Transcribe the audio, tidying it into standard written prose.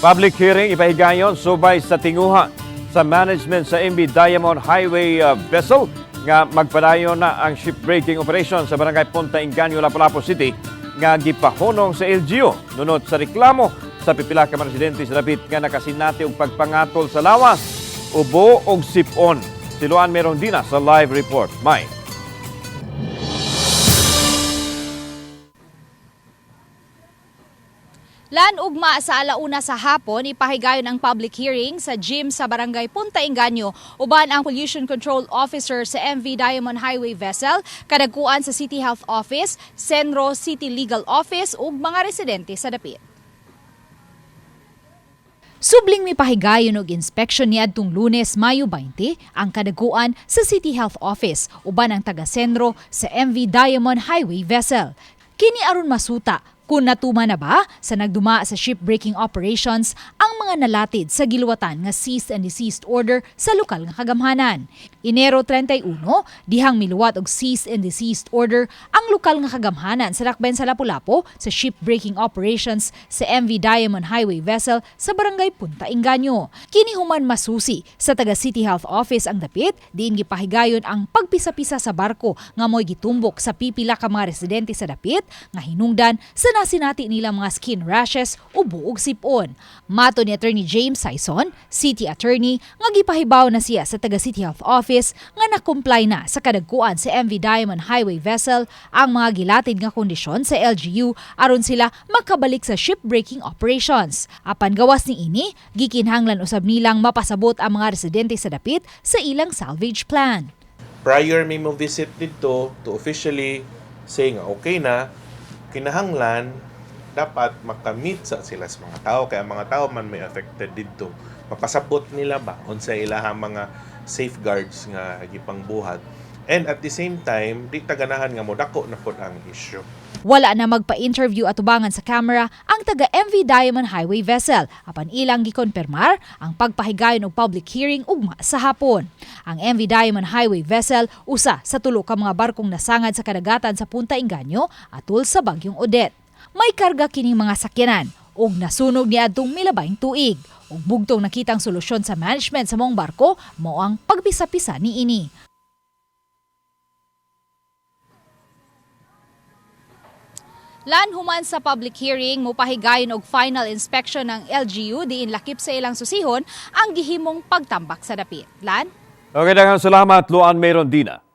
Public hearing ipahigayon subay sa tinguha sa management sa MV Diamond Highway vessel nga magpadayon na ang shipbreaking operation sa Barangay Punta Inganyo, Lapu-Lapu City nga gipahunong sa LGU nunot sa reklamo sa pipila ka mga residente sa dapit nga nakasinati og pagpangatol sa lawas, ubo og sipon. Si Luan Merondina sa live report. May. Lan ugma sa 1:00 sa hapon, ipahigayon ang public hearing sa gym sa Barangay Punta Inganyo uban ang Pollution Control Officer sa MV Diamond Highway Vessel, kadagkuan sa City Health Office, Senro City Legal Office ug mga residente sa dapit. Subling mipahigayon og inspection niadtong Lunes, Mayo 20, ang kadaguan sa City Health Office uban ang taga-Senro sa MV Diamond Highway Vessel. Kini aron masuta kung natuma na ba sa nagduma sa shipbreaking operations ang mga nalatid sa giluwatan nga cease and desist order sa lokal nga kagamhanan. Enero 31, dihang miluwat og cease and desist order ang lokal nga kagamhanan sa Dakbayan sa Lapu-Lapu sa shipbreaking operations sa MV Diamond Highway Vessel sa Barangay Punta Inganyo. Kini human masusi sa taga City Health Office ang dapit, diin gipahigayon ang pagpisa-pisa sa barko nga mo'y gitumbok sa pipila ka mga residente sa dapit nga hinungdan sa nasinati nila mga skin rashes o buog sipon. Mato ni Attorney James Sison, City Attorney, nga gipahibaw na siya sa taga City Health Office nga na-comply na sa kadagkuan sa MV Diamond Highway Vessel ang mga gilatid nga kondisyon sa LGU aron sila makabalik sa shipbreaking operations. Apan gawas ni ini, gikinhanglan usab nilang mapasabot ang mga residente sa dapit sa ilang salvage plan. Prior may mo visit dito to officially say nga okay na, kinahanglan dapat makamit sa sila sa mga tao kaya ang mga tao man may affected dito, mapasabot nila ba unsa ilahang mga safeguards nga gipangbuhat, and at the same time di taganahan nga modako na pod ang issue. Wala na magpa-interview atubangan sa camera ang taga MV Diamond Highway Vessel apan ilang gikonpermar ang pagpahigayon og public hearing ugma sa hapon. Ang MV Diamond Highway Vessel usa sa tulo ka mga barkong nasangad sa kadagatan sa Punta Inganyo atul sa Bagyong Odette. May karga kining mga sakyanan ug nasunog niadtong milabayng tuig. Ug bugtong nakitang solusyon sa management sa maong barko mao ang pagpisa-pisa niini. Lan human sa public hearing, mupahigayon og final inspection ng LGU diin lakip sa ilang susihon ang gihimong pagtambak sa dapit. Lan? Okay, daghang salamat, Luan Merondina.